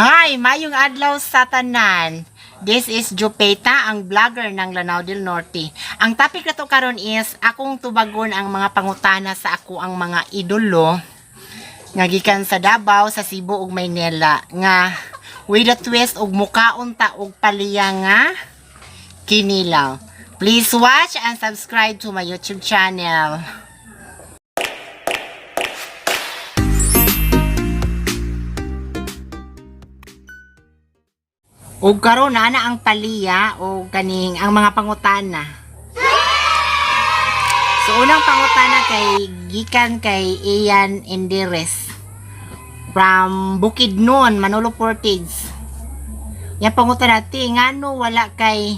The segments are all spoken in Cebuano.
Hi, mayong adlaw sa tanan. This is Jupeta, ang vlogger ng Lanao del Norte. Ang topic na to karon is akong tubagon ang mga pangutana sa ako ang mga idolo nga gikan sa Davao, sa Cebu ug Maynila nga with a twist og mukaon ta og paliya nga kinilaw. Please watch and subscribe to my YouTube channel. Ug karon na ang paliya o kaning ang mga pangutana. So unang pangutana kay gikan kay Ian Enderes from Bukidnon, Manolo Portage. Yan pangutana ti ngano wala kay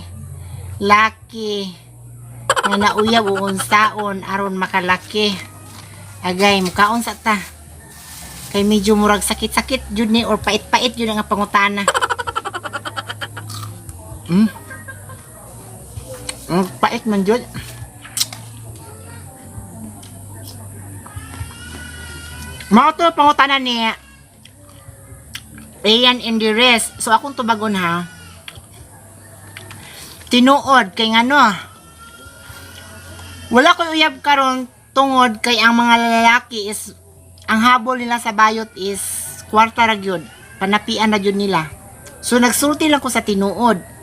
laki nga nauyab o unsaon aron makalaki. Agay mukaon sa ta. Kay medyo murag sakit-sakit jud ni or pait-pait jud ang pangutana. Ang pait man jud. Mao to pangutana ni Ian Enderes. So akong tubagon ha. Tinuod kay ngano. Wala ko'y uyab karon tungod kay ang mga lalaki is ang habol nila sa bayot is kwarta ra gyud. Panapian na gyud nila. So nagsulti lang ko sa tinuod.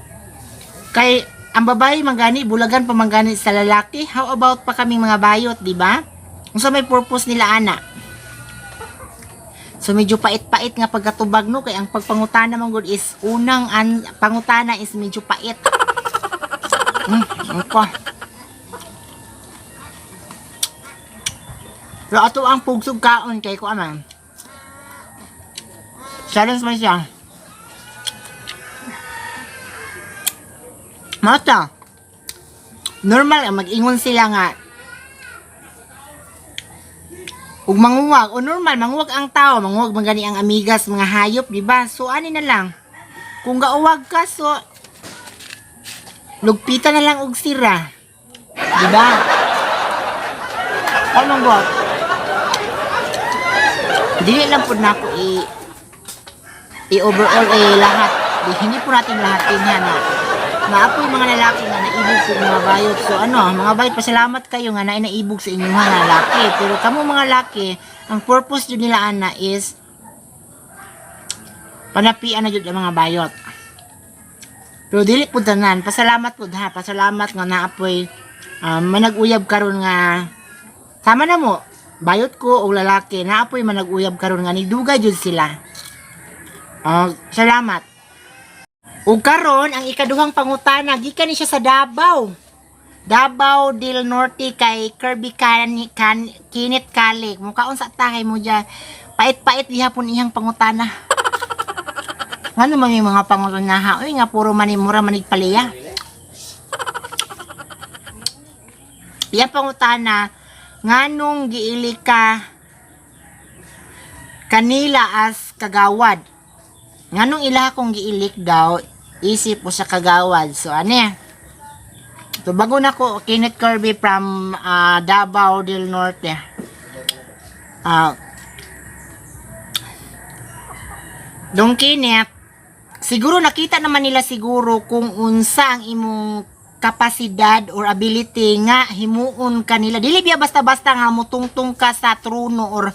Kay ang babae manggani bulagan pa manggani sa lalaki. How about pa kaming mga bayot, di ba? Unsa may purpose nila ana? So medyo pait-pait nga pagkatubag no kay ang pagpangutana man gud is unang an, pangutana is medyo pait. Ko. Pero ato ang pugsog kaon kay ko aman. Challenge man siya. Mata. Normal ang mag-ingon sila nga ug manguwag o normal manguwag ang tao, manguwag man gani ang amigas mga hayop, di ba? So ani na lang. Kung gauwag ka so lugpitan na lang og sira. Di ba? Anong ba? Dili lang pud nako i overall eh lahat. Di, hindi po natin lahatin yan na naapoy mga lalaki nga naibog sa mga bayot. So ano, mga bayot, pasalamat kayo nga na naibog sa inyong mga lalaki. Pero kamo mga laki, ang purpose jud nila ana is panapian na jud ang mga bayot. Pero dili pud tanan, pasalamat pud ha, pasalamat nga naapoy manag-uyab karon nga tama na mo, bayot ko og lalaki, naapoy manag-uyab karon nga nigdugay jud sila. Ah, salamat. Ug karon ang ikaduhang pangutana gikan ni siya sa Davao. Davao del Norte kay Kirby Kinit Kalik. Mukaon sa tahay mo dyan. Pait-pait gihapon iyang pangutana. Ngano man yung mga pangutana ha? Uy nga puro manimura manig paliya. Iyang pangutana nganong giili ka kanila as kagawad. Nganong ila akong giilik daw, isip ko sa kagawad. So, ano yan? So, bago na ko, Kenneth Kirby from Davao del Norte. Ah, Dong Kenneth, siguro nakita naman nila siguro kung unsa ang imong kapasidad or ability nga himuon kanila. Dili biya basta-basta nga mutungtong ka sa trono or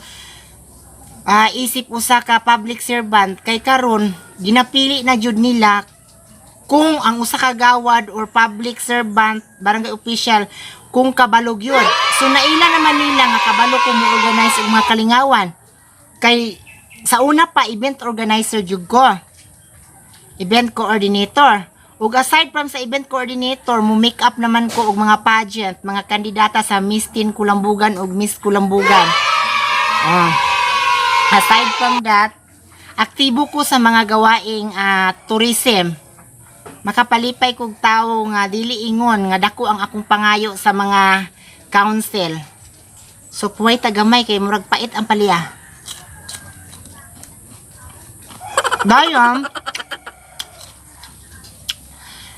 isip usa ka public servant kay karon ginapili na jud nila kung ang usa ka gawad or public servant, barangay official, kung kabalog yun. So naila naman nila nga kabalo kung mo-organize og mga kalingawan. Kay sa una pa event organizer jud ko. Event coordinator. Ug aside from sa event coordinator, mo make up naman ko og mga pageant, mga kandidata sa Miss Teen Kulambugan ug Miss Kulambugan. Ah. Aside from that, aktibo ko sa mga gawaing tourism. Makapalipay kog tawo nga dili ingon nga dako ang akong pangayo sa mga council. So puway tagamay kay murag pait ang paliya. Dayon,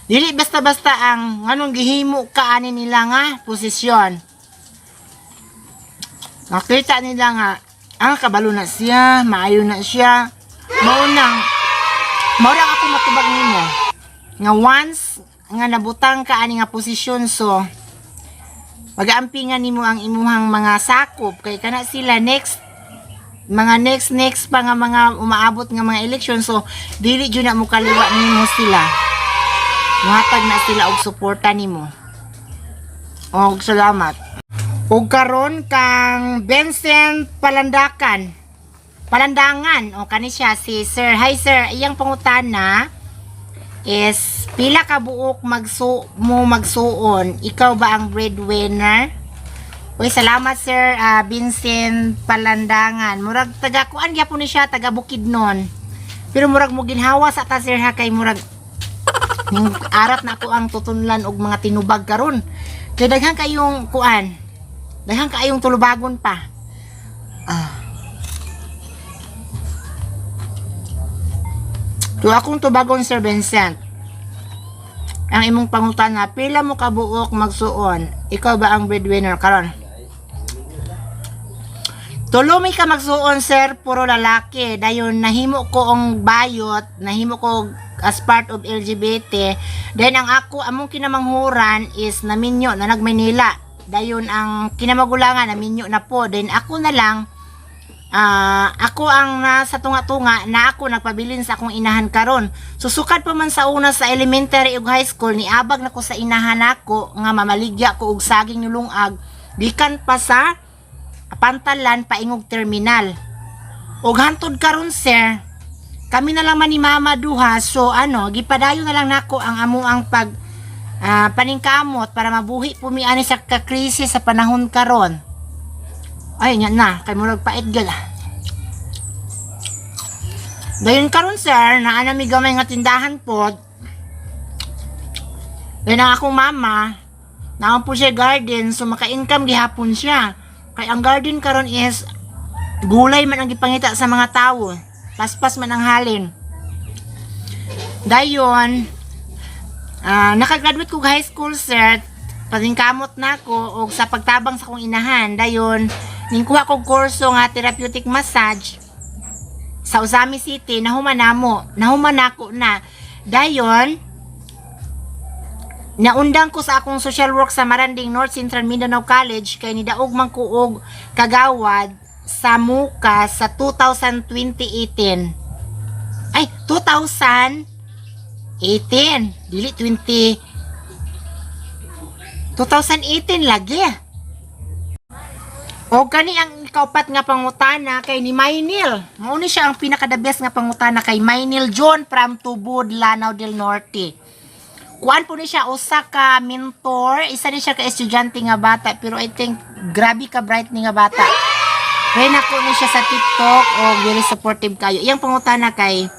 dili basta-basta ang anong gihimo ka ani nila nga posisyon. Nakita nila nga ang kabalo na siya, maayo na siya. Maunang Mao ra ako matubag nimo. Nga once nga nabutang ka ani nga posisyon, so mag-aampingan nimo ang imuhang mga sakop kay kana sila next, mga next next pa nga mga umaabot nga mga election, so dili jud na mo kaliwa nimo sila. Muhatag na sila og suporta nimo. Og salamat. Og karon kang Vincent Palandakan. Palandangan o kani siya si Sir. Hi, sir, iyang pangutana is pila ka buok mo magsuon? Ikaw ba ang breadwinner? Uy, salamat, Sir Vincent Palandangan. Murag taga kuan gyapon ni siya, taga Bukidnon. Pero murag mo ginhawa sa ta, sir, ha, kay murag ning arat na ako ang tutunlan og mga tinubag karon. Kay daghan kayong kuan. Daghan kayong tulubagon pa. Ah. So akong tubagon, Sir Vincent. Ang imong pangutana, pila mo kabuok magsuon? Ikaw ba ang breadwinner karon? Tulo mi ka magsuon, sir, puro lalaki. Dayon nahimo ko ang bayot, nahimo ko as part of LGBT. Then ang ako among kinamanghuran is naminyo na nag Manila. Dayon ang kinamagulangan naminyo na po. Then ako na lang, ako ang nasa tunga-tunga na ako nagpabilin sa akong inahan karon. Susukad pa man sa una sa elementary ug high school, niabag na ko sa inahan nako nga mamaligya ko og saging nulungag gikan pa sa Pantalan paingog terminal. Og hantod karon, sir, kami na lang man ni mama duha, so ano, gipadayon na lang nako ang amuang pag paningkamot para mabuhi po mi ani sa kakrisis sa panahon karon. Ay, nya na, kay murag pait gyud. Dayon karon, sir, naa na mi gamay nga tindahan pod. Dayon ang akong mama, naa po siya garden, so maka-income gihapon siya. Kay ang garden karon is gulay man ang gipangita sa mga tawo. Paspas man ang halin. Dayon, nakagraduate ko high school, sir. Paningkamot na ako og sa pagtabang sa akong inahan. Dayon, ningkuha kog kurso nga therapeutic massage sa Ozamiz City, nahuman namo. Nahuman nako na. Dayon, naundang ko sa akong social work sa Maranding North Central Mindanao College kay nidaog man ko og kagawad sa Muka sa 2018. Ay, 2018. Dili 20 2018 lagi. O kani ang ikaupat nga pangutana kay ni Maynil. Mao ni siya ang pinaka the best nga pangutana kay Maynil John from Tubod, Lanao del Norte. Kuan po ni siya usa ka mentor, isa ni siya ka estudyante nga bata, pero I think grabe ka bright ni nga bata. Kaya nako ni siya sa TikTok o very supportive kayo. Iyang pangutana kay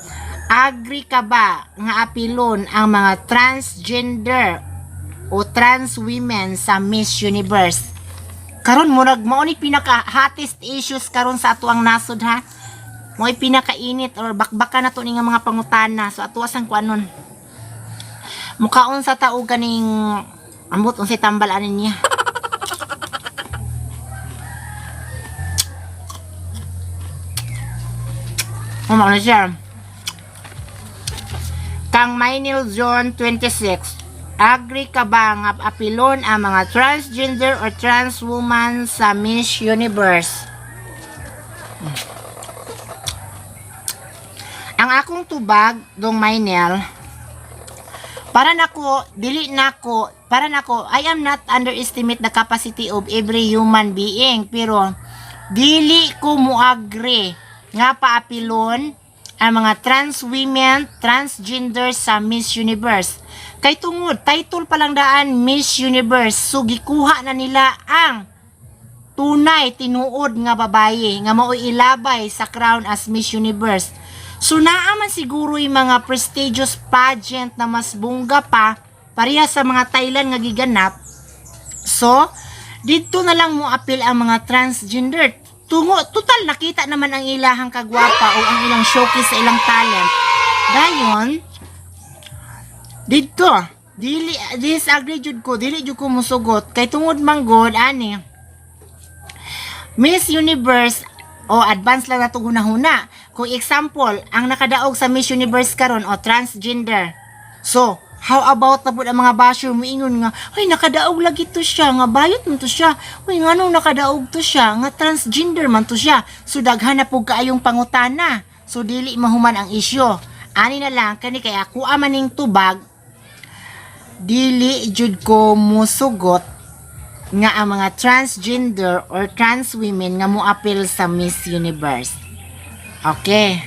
agree ka ba nga apilon ang mga transgender o trans women sa Miss Universe? Karon murag mao ni pinaka hottest issues karon sa ato ang nasod, ha. Mo'y pinakainit or bakbaka na to ni nga mga pangutana. So ato asang kuanon. Mukaon sa tao ganing ambot unsay tambal ani niya. Oh, mao na siya. Kang Maynil John 26, agree ka ba nga apilon ang mga transgender or trans woman sa Miss Universe? Ang akong tubag, dong Maynel, para nako, dili nako, para nako, I am not underestimate the capacity of every human being, pero dili ko mo-agree nga paapilon ang mga trans women, transgender sa Miss Universe. Kay tungod, title pa lang daan Miss Universe, so gikuha na nila ang tunay tinuod nga babaye nga mao'y ilabay sa crown as Miss Universe. So naa man siguro yung mga prestigious pageant na mas bongga pa pareha sa mga Thailand nga giganap. So didto na lang mo apil ang mga transgender. Tungo total nakita naman ang ilahang kagwapa o ang ilang showcase sa ilang talent. Dayon didto dili disagree jud ko, dili jud ko musugot kay tungod man gud ani Miss Universe o advance lang nato hunahuna. Kung example, ang nakadaog sa Miss Universe karon o transgender. So, how about na pud ang mga basher moingon nga, "Ay, nakadaog lagi to siya, nga bayot man to siya. Uy, nganong nakadaog to siya, nga transgender man to siya?" So daghan na pud kaayong pangutana. So dili mahuman ang isyu. Ani na lang kani kay ako maning tubag, dili jud ko musugot nga ang mga transgender or trans women nga moapil sa Miss Universe. Okay.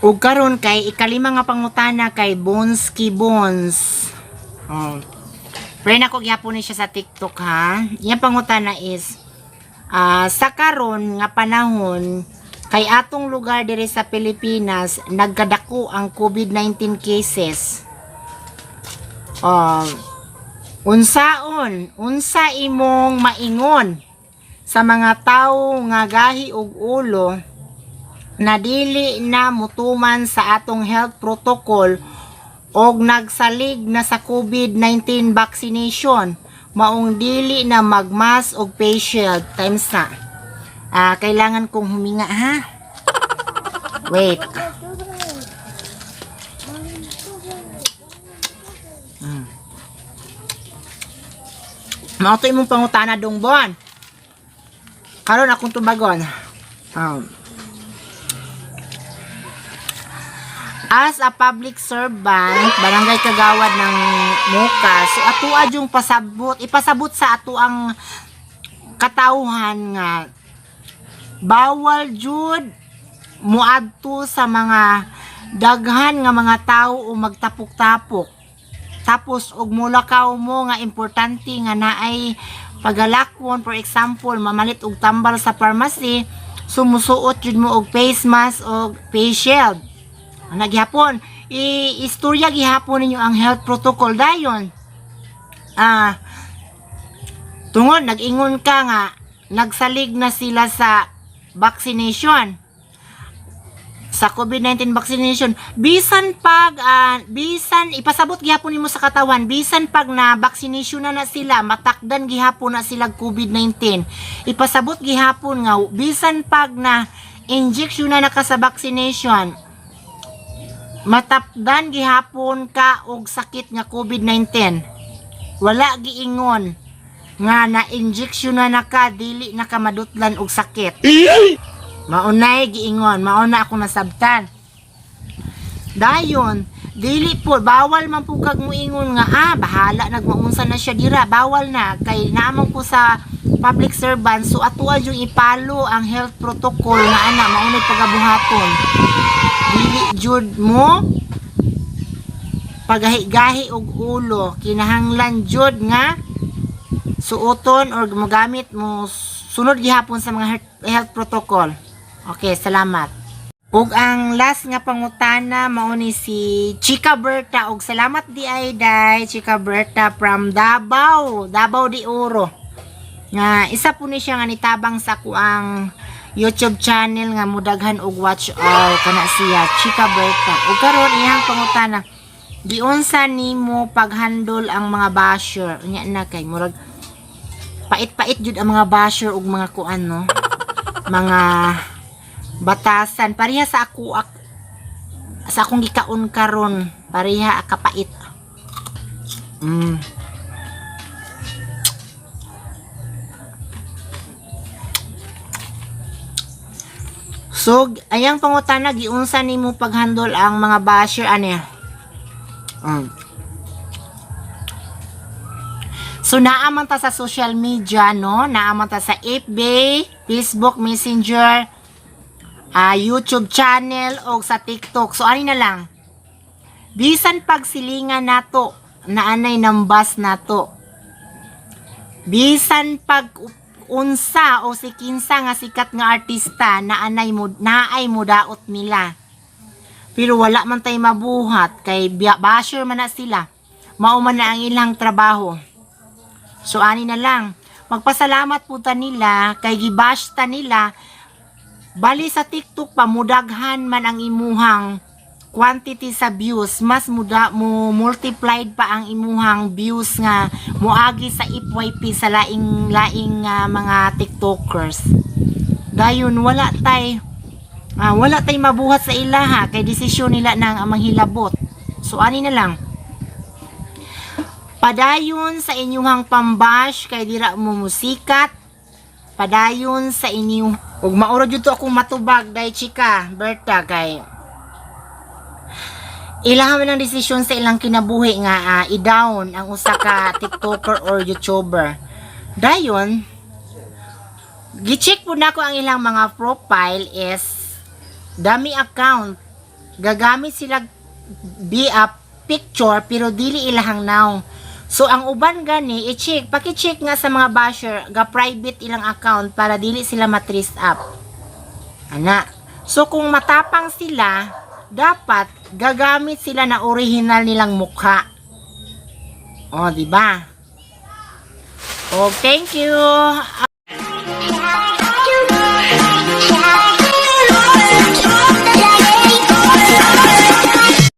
Ug karon kay ikalima nga pangutana kay Bonski Bones. Oh. Friend ako gyapon ni siya sa TikTok, ha. Iyang pangutana is sa karon nga panahon kay atong lugar diri sa Pilipinas nagkadako ang COVID-19 cases. Unsaon, unsa imong maingon sa mga tawo nga gahi og ulo na dili na mutuman sa atong health protocol og nagsalig na sa COVID-19 vaccination maong dili na magmask og face shield? Times na. Kailangan kong huminga, ha. Wait. Mao to imong pangutana, Dong Bon. Karon akong tubagon. As a public servant, barangay kagawad ng Moka, so atua yung pasabot, ipasabot sa ato ang katawhan nga bawal jud muadto sa mga daghan nga mga tao o magtapok-tapok. Tapos og mulakaw mo nga importante nga naay pagalakwon, for example, mamalit og tambal sa pharmacy, sumusuot jud mo og face mask o face shield. Ana gihapon, i-istorya gihapon ninyo ang health protocol dayon. Tungod nag-ingon ka nga nagsalig na sila sa vaccination, sa COVID-19 vaccination, bisan ipasabot gihapon nimo sa katawan, bisan pag na vaccination na na sila, matakdan gihapon na sila COVID-19. Ipasabot gihapon nga bisan pag na injection na naka sa vaccination, matapdan gihapon ka og sakit nga COVID-19. Wala giingon nga na injection na naka, dili na ka madutlan og sakit. Maunay giingon, mauna ako nasabtan. Dayon, dili po, bawal man po kag muingon nga, "Ah, bahala nagmaunsa na siya dira." Bawal na, kay naamang ko sa public servant, so atuan yung ipalo ang health protocol nga ana, maunay pagabuhaton. Dili jud mo pagahi-gahi og ulo, kinahanglan jud nga suoton or mogamit mo, sunod gihapon sa mga health protocol. Okay, salamat. Ug ang last nga pangutana mao ni si Chika Berta, ug salamat di ay day Chika Berta from Davao, Davao de Oro. Nga isa po ni siya nga nitabang sa kuang YouTube channel nga mudaghan og watch all kana siya, Chika Berta. Ug karon iyang pangutana, giunsa nimo paghandle ang mga basher? Unya na kay murag pait-pait jud ang mga basher ug mga kuan, no, mga batasan, pareha sa ako sa akong gikaon karon, pareha kapait. So, ayang pangutana, giunsa nimo paghandle ang mga basher ani? So naaman ta sa social media, no? Naaman ta sa FB, Facebook Messenger, YouTube channel o sa TikTok. So ani na lang. Bisan pagsilingan nato na anay nambas nato. Bisan pag unsa o si kinsa nga sikat nga artista na anay mo naay mo daot nila. Pero wala man tay mabuhat kay basher man na sila. Mao man na ang ilang trabaho. So ani na lang, magpasalamat po ta nila kay gibash ta nila. Bali sa TikTok pa mudaghan man ang imuhang quantity sa views, mas muda mo multiplied pa ang imuhang views nga moagi sa FYP sa laing laing mga TikTokers. Dayon wala tay Wala tay mabuhat sa ilaha kay desisyon nila nang ang manghilabot. So ani na lang. Padayon sa inyuhang pambash kay dira mo musikat. Padayon sa inyo. Ug mauro jud to akong matubag, day chika, Berta, kay ilaha man ang desisyon sa ilang kinabuhi nga i-down ang usa ka TikToker or YouTuber. Dayon, gi-check po nako ang ilang mga profile is dummy account. Gagamit sila be a picture pero dili ilahang nawong. So ang uban gani i-check, paki-check nga sa mga basher, ga private ilang account para dili sila ma-trace up. Ana. So kung matapang sila, dapat gagamit sila na original nilang mukha. O, di ba? Oh, thank you.